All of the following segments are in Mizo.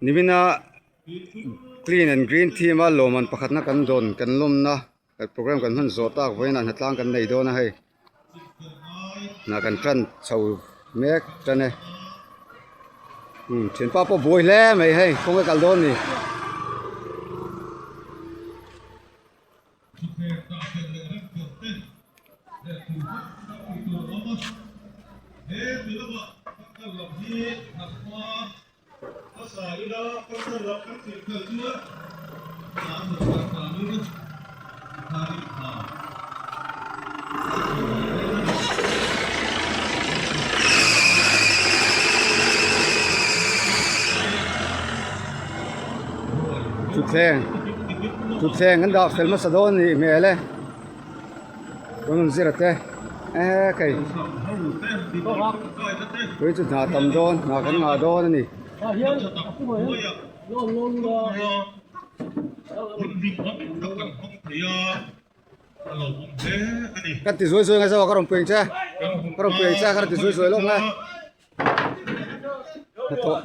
Nimina clean and green theme a lawmman pakhatna kan dawn kan lawmna program kan hman zawh tak vawiinah hnatlang kan nei dawn a hei hna kan tan chho mek tan e umm thianpa pawh buai hle mai hei kawng a kal dawn a ni. Thutthleng thutthleng an dah fel hmasa dawn a nih hmel e rawn zir a te eee kei tui chu hna tam dawn hna kan ngah dawn a ni. Ka ti zuai zuai ngai zawk a ka rawn pui ang che ka rawn pui ang che ka rawn ti zuai zuai lawk nge hnathawh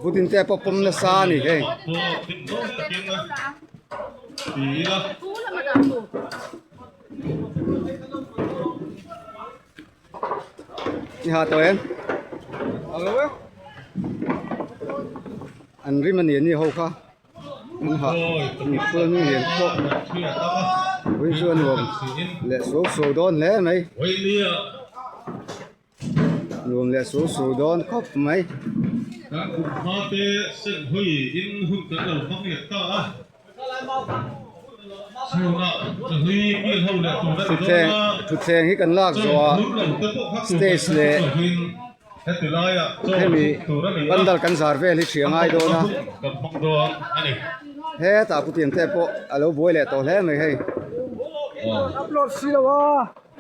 putin te pawh pawm nasa a ni hei. I ha tawh em? An rim a ni ani ho kha an ha an mi hian pawh ui chu a nuam leh suau suau dawn hle mai nuam leh suau suau dawn khawp mai. Thutthleng thutthleng hi kan lak zawh ah stage leh hemi pandal kan zar vel hi hria ngai dawn a hetah putiang te pawh a lo buai leh tawh hle mai hei.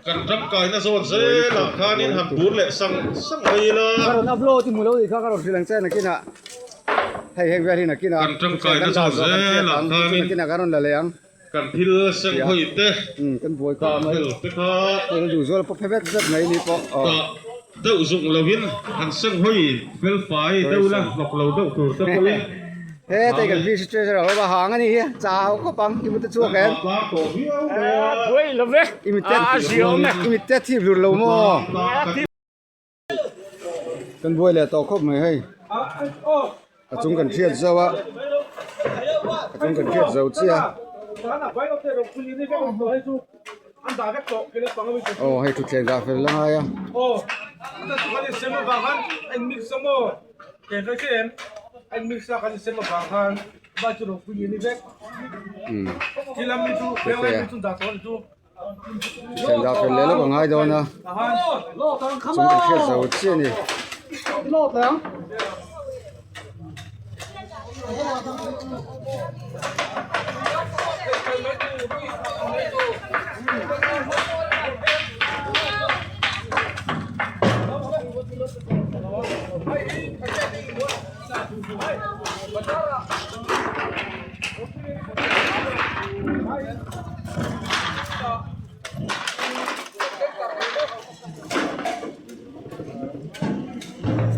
Ka rawn upload i hmu lo tih kha ka rawn hrilh ang che nakinah. Hei heng vel hi nakinah Kan tangkaina kan dah zawk zawh kan hriat zelah ang chu khanin nakinah kan rawn la leh ang. Kan thil seng hawi te Kan buai ka dah mai fel te kha Hei duh zual pawh phe vek vek mai ni pawh aw. Dah deuh zuk lovin han seng hawi fel fai deuh la hnawk lo deuh tur te pawhin Hetei kan fish treasure a lo va hang a ni hi chau khawp ang i mute chhuak em? I mit te i mit te thip hlur lo maw? Kan buai leh tawh khawp mai hei a chung kan hriat zauh a a chung kan hriat zo chiah aw hei thutthleng dah fel la ngai a. Thlen dah fel leh lawk a ngai dawn a chung kan hriat zo chiah a ni.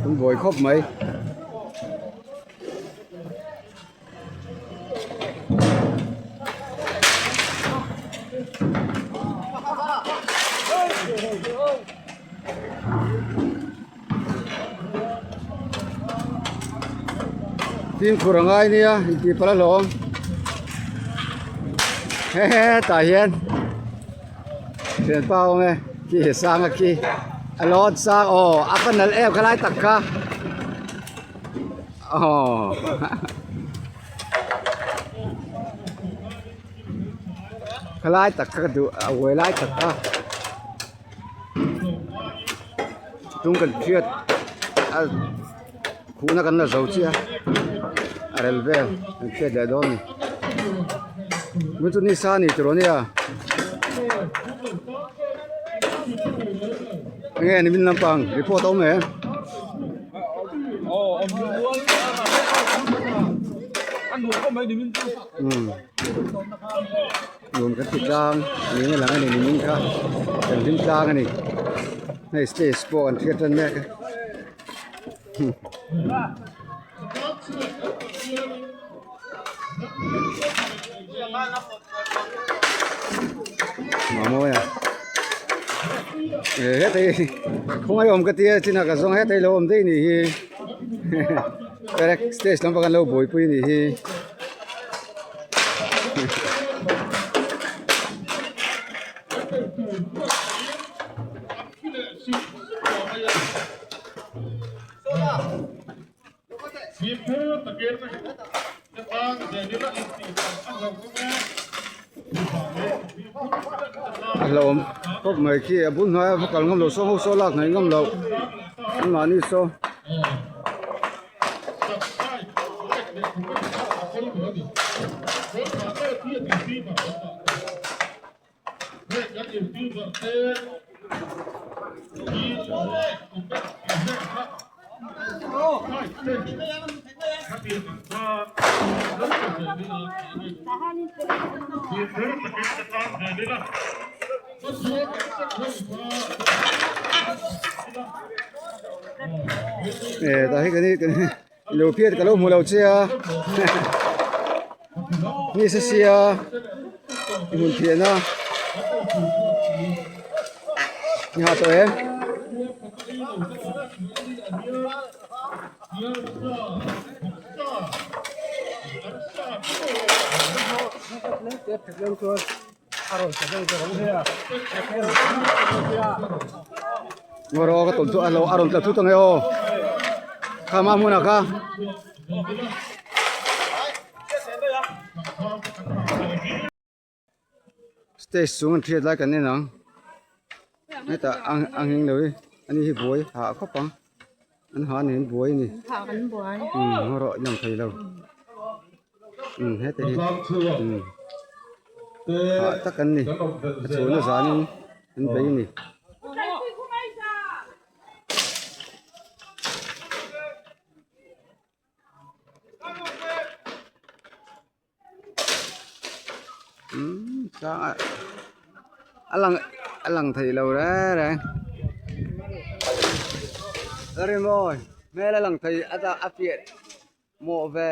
An buai khawp mai. Fimkhur a ngai nia intih palh alawm hetah hian thianpa awm e khi sanga khi a lawn sang aw a va nalh em khalai tak kha aw khalai tak kha ka duh a uai lai tak kha. Tung kan hriat a khuhna kan la zo chiah a a rel vel kan hriat leh dawn a ni chu chu ni sa a ni tiraw nia enge ni min lampang report a awm em. Nuam kan ti tlang niin a lang a ni nimin kha kan hlim tlang a ni. Hei stage pawh an hriat tan mek a. Mawi a heta hi khawngaih awm ka tia chinah ka zawng heta hi lo awm daih nih hi perek stage lampang an lo buaipui nih hi. A hlauhawm khawp mai khi a bul hnuaia va kal ngam loh saw ho saw lak hnaih ngam loh anmahni saw. Eh tah hi kan hi kan hi lo phiat ka lo hmu lo che a ni se sia i hmun phiahna ni ha tawh em. Ngaw rawh ka tawlh chu a lo a rawn tla thut ang e aw kha hma hmunah kha. Stage chung an hriat lai kan en ang hetah a nghing lo hi ani hi buai hah khawp ang an ha nen buai a ni umm ngaw rawh i lang thei lo umm heta hi umm hah tak an ni a chhun a zanin an bei a ni. Umm sang a lang a lang thei lo reng reng a ri mawi hmel a lang thei a a fiah mawh ve.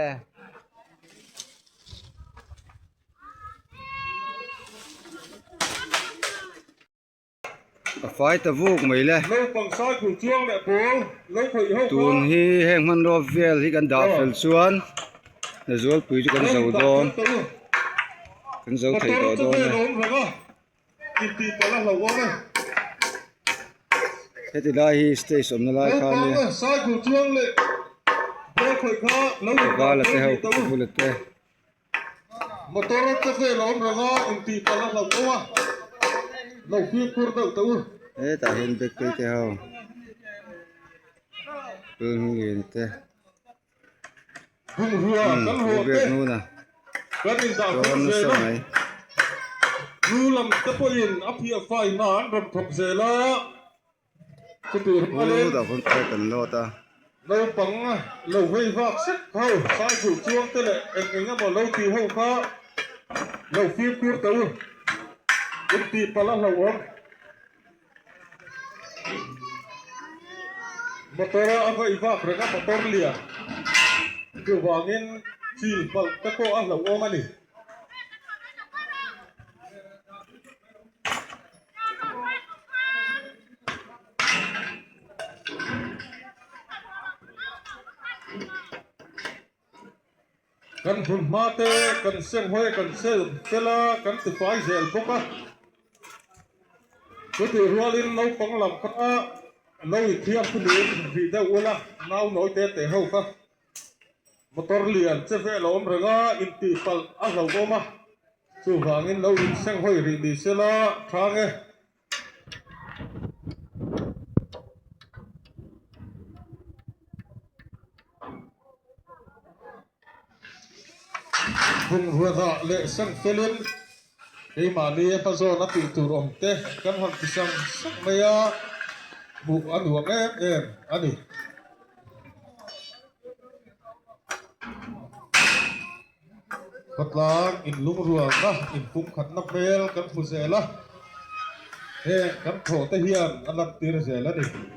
A fai ta vuk mai le. Tun hi heng hmanrua vel hi kan dah fel chuan Hnazualpui chu kan zo dawn kan zo thei tawh dawn e. Heti lai hi stage awmna lai kha ania. Vala te ho bula te. Motor te vel a awm reng a, intih palh a hlauh deuh a, lo fimkhur deuh teh u. Hetah hian bakery te ho Lalhmunglian te Bungrua kan haw te kan indah khur zel a, nu lam te pawhin a phiah fai hna an rawn thawk zel a. Naupang lo vei vak sek ho, cycle chuang te leh eng eng emaw lo tih ho kha lo fimkhur teh u, in tih palh a hlauhawm. Motor a vei vak reng a, motor lian chuvangin chil palh te pawh a hlauhawm a ni. Kan hmun hma te kan senghawi kan sel fel a, kan tifai zel bawk a. Chutih rualin naupang lam kha lo inthiam chu niin hrih deuh ula, nau nawi te te ho kha. Motor lian che vel a awm reng a, intihpalh a hlauhawm a, chuvangin lo insenghawi rih ni sela tha nge. Bungrua dah leh seng felin keimahni hmazawn a tih tur awm te kan han ti sang sang mai a, hmuh a nuam em em a ni. Khawtlang inlungrualna inpumkhatna hmel kan hmu zel a. Heng kan thawh te hian a lantir zel a ni.